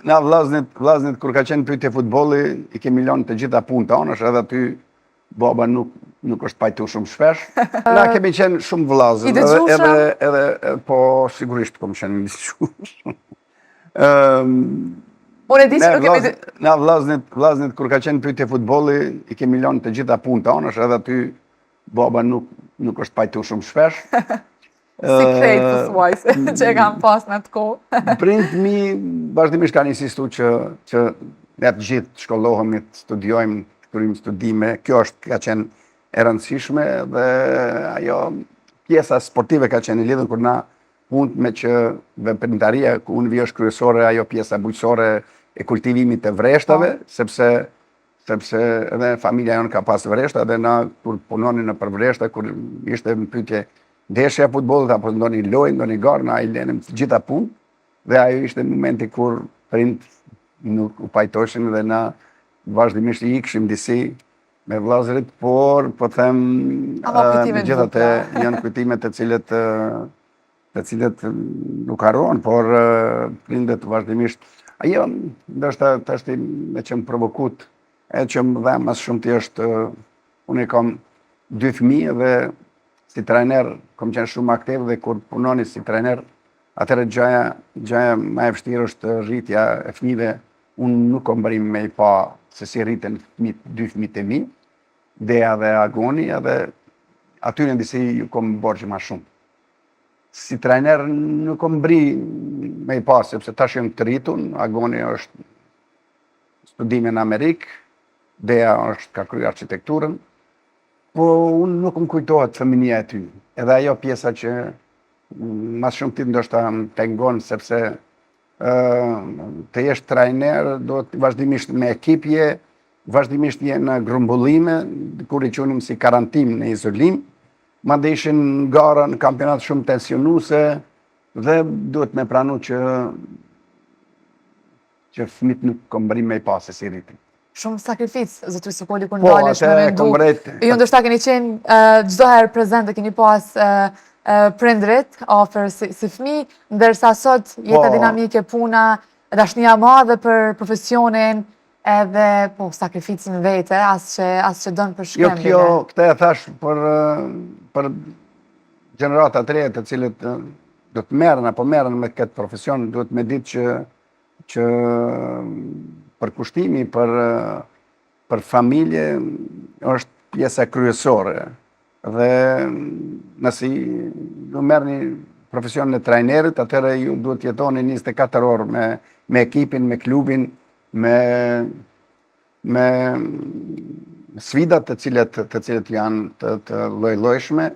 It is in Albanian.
Na vllaznit, vllaznit kur ka qenë pyetje futbolli, i kemi lënë të gjitha punët anash, edhe aty baba nuk është pajtu shumë shpesh. Na kemi qenë shumë vllazën, I dëgjueshëm? edhe po sigurisht kom qenë i dëgjueshëm. Unë e di që nuk kemi Na vllaznit kur ka qenë pyetje futbolli, i kemi lënë të gjitha punët anash, edhe aty baba nuk është pajtu shumë shpesh. Si krejt pothuajse, që e kam pas në atë kohë. Prindët mi vazhdimisht kanë insistu që ne të gjithë të shkollohemi, të studiojmë, të kryejmë studime. Kjo ka qenë e rëndësishme dhe ajo pjesa sportive ka qenë e lidhur kur na punë me që veprimtaria ku unë vi është kryesore, ajo pjesa bujqësore e kultivimit të vreshtave, sepse edhe familja jonë ka pas vreshta dhe na kur punonin në për vreshta, kur ishte në pyetje ndeshja e futbollit apo ndonjë lojë, ndonjë garë, na i lenim të gjitha punë dhe ajo ishte momenti kur prind nuk u pajtoshin dhe na vazhdimisht i ikshim disi me vëllazërit, por po them, Ama kujtime të megjithatë bukura. janë kujtime të cilët nuk harrohen, por prindët vazhdimisht. Ajo ndoshta tash me që më provokut, e që më dha më shumë ti është, unë i kam dy fëmijë dhe si trajner kam qenë shumë aktiv dhe kur punoni si trajner, atëherë gjaja më e vështirë është rritja e fëmijëve. Unë nuk kam mbërri me i pa se si rriten fëmijët, dy fëmijët e mi, Dea dhe Agoni, edhe aty në disi ju kam borxh më shumë. Si trajner nuk kam mbërri me i pa, sepse tash janë të rritun, Agoni është studime në Amerikë, Dea është ka kryer arkitekturën, po unë nuk më kujtohet fëminia e ty. Edhe ajo pjesa që ma shumë ti ndoshta më pengon, sepse të jesh trajner, duhet vazhdimisht me ekip je, vazhdimisht je në grumbullime, kur i qunim si karantin në izolim, madje ishin gara në kampionat shumë tensionuese dhe duhet me pranu që fëmijët nuk kom mbërri me i pa se si rritin. Shumë sakrificë, zotri Sokoli, kur Po, ndalesh atë me e mendu. kom vrejt. Ju ndoshta keni qenë çdo herë prezent dhe keni pas prindrit afër si fëmijë, ndërsa sot jeta dinamike, puna, dashnia e madhe për profesionin, edhe po sakrificën vete, as që don për Jo, shkëmbin. kjo, këtë e thash për gjeneratat e reja të cilët do të merren apo merren me këtë profesion, duhet me ditë që përkushtimi për familje është pjesa kryesore. Dhe nëse ju merrni profesionin e trajnerit, atëherë ju duhet jetoni 24 orë me ekipin, me klubin, me sfidat të cilët janë të lloj-llojshme.